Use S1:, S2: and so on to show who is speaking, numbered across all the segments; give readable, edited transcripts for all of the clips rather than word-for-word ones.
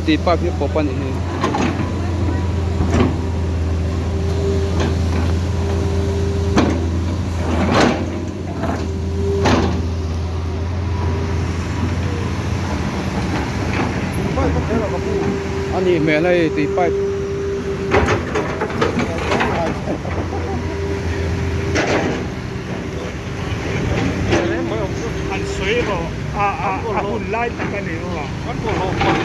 S1: Lai tui pipe hi pawp a nih hi. A nih hmel hei tui pipe.
S2: An sawi rawh a a a hun lai tak a ni aw. Kan bawlhhlawh paih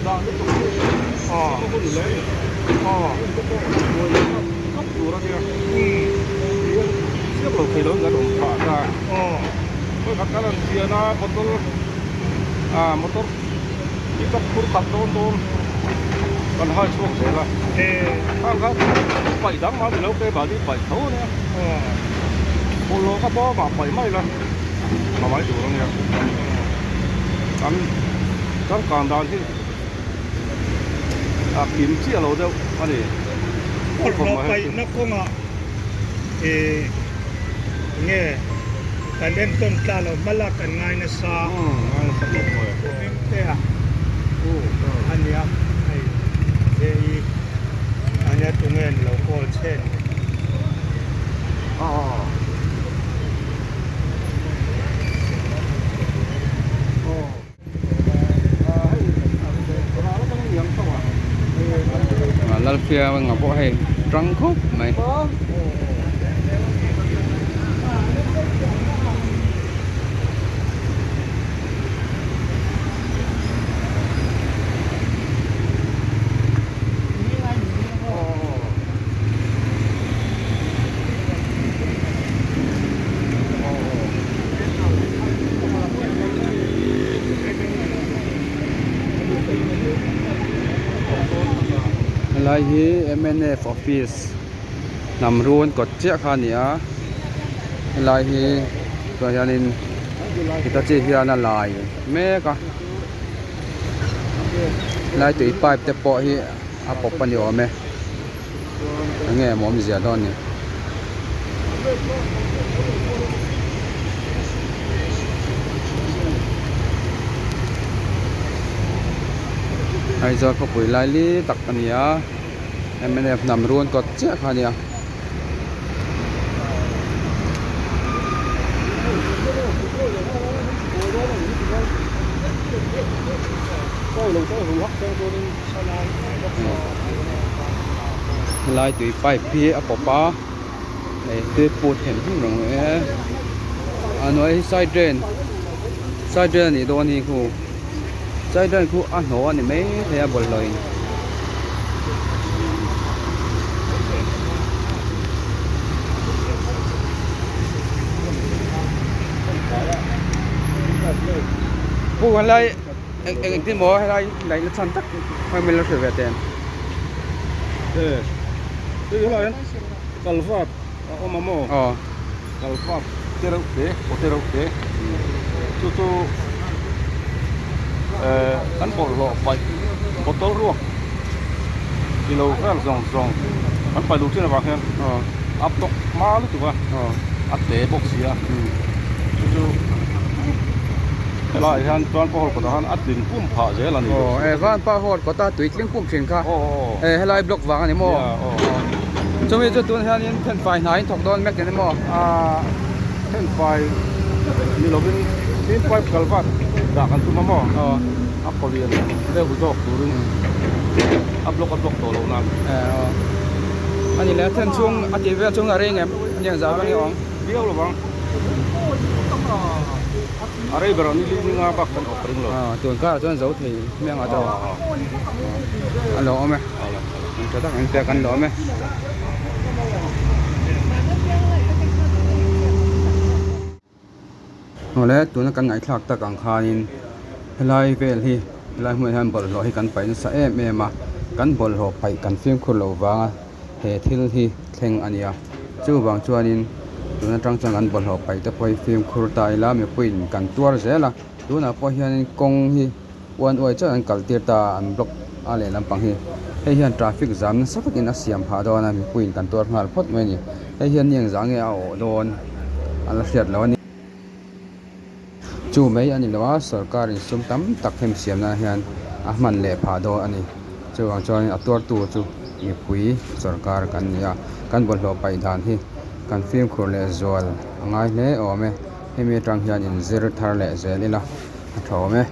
S2: dah lutuk hi sim a hun hle a ni. Heng te pawh buai leh kap kap tur a nia. Tihian chiak lo thei lo in kan awm phah ta. Vawikhat kan han chian a bottle ah motor pickup phur khat dawn dawn kan hai chhuak zel a. Khang kha paih dang mah ni lo keimahni paih tho a nia. Bawlhhlawh kha bawmah paih mai la a mai tur a nia. Kan changkan dan hi a kim chiah lo deuh a ni.
S3: Bawlhhlawh paihna kawngah ih nge kan entawn tla lo hma lak kan ngai nasa.
S2: Ngai nasa khawp mai.
S3: Hmingtea a nia hei JE a nia tunge an lo call chhen ni.
S1: Lalfia nga pawh hei tang khawp mai. Helai hi mnf office hnam run kawt chiah kha a ni a helai hi tunah hianin hitachi hian a lai mek a helai tui pipe te pawh hi a pawp a ni awm e eng nge maw awmzia dawn ni. Aizawl khawpui lai li tak a ni a mnf hnam run kawt chiah kha a nia. Helai tui pipe hi a pawp a hei tui put hem hem reng mai e a hnuai hi side drain side drain a nih dawn hi khu side drain khu a hnawh a ni maithei a bawlhhlawh in. Pu helai eng eng engtin maw helai ngaih na chhan tak khawi min lo hrilh ve teh
S2: e hei helai hian kalvat a awm a maw
S1: aw
S2: kalvat te reuh te aw te reuh te chu chu eh kan bawlhhlawh paih bottle ruak tilo vel zawng zawng kan paih luh thin avang hian a block hma lutuk a a te bawk si a chu chu helaiah hian chuan pawhawr kawtah khan a tlin pum phah zel a ni.
S1: Aw e van pahawr kawta tui tling pum thin kha e helai block vang a ni maw chumi chu tun hianin thenfai hna in thawk dawn mek ni maw.
S2: Thenfai ni lovin tin pipe kal vat dah kan tum a maw a kaw lian deuh zawk turin a block a block tawh loh nan.
S1: A ni leh a then chhung a tih vel chhung a reng em aniang zah vang hi awm.
S2: Viau lovang a rei ber ang ni linga bak kan awk ring lo.
S1: Tun karah chuan zo thei hmiang a tawh a lo awm e tha tak in pek an lo awm e. Awle tuna kan ngaihthlak tak ang khanin helai vel hi helai hmunah hian bawlhhlawh hi kan paih nasa em em a kan bawlhhlawh paih kan fimkhur loh vanga he thil hi thleng a ni a chuvang chuanin tun atang chuan kan bawlhhlawh paih te pawh hi fimkhur ta ila mipuiin kan tuar zel a tunah pawh hianin kawng hi uan uai chuan an kal tir ta a an block a lehlam pang hi hei hian traffic zam nasa takin a siam phah dawn a mipuiin kan tuar nghal phawt mai a ni hei hian ni engzah nge a awh dawn a la hriat loh a ni chu mai a ni lo a sawrkar in sum tam tak hem siam nan hian a hman leh phah dawn a ni. Chuvang chuanin a tuartu chu mipui sawrkar kan ni a, kan bawlhhlawh paih dan hi kan fimkhur leh zual a ngai hle awm e. Hemi atang hian inzir thar leh zel ila a tha awm e.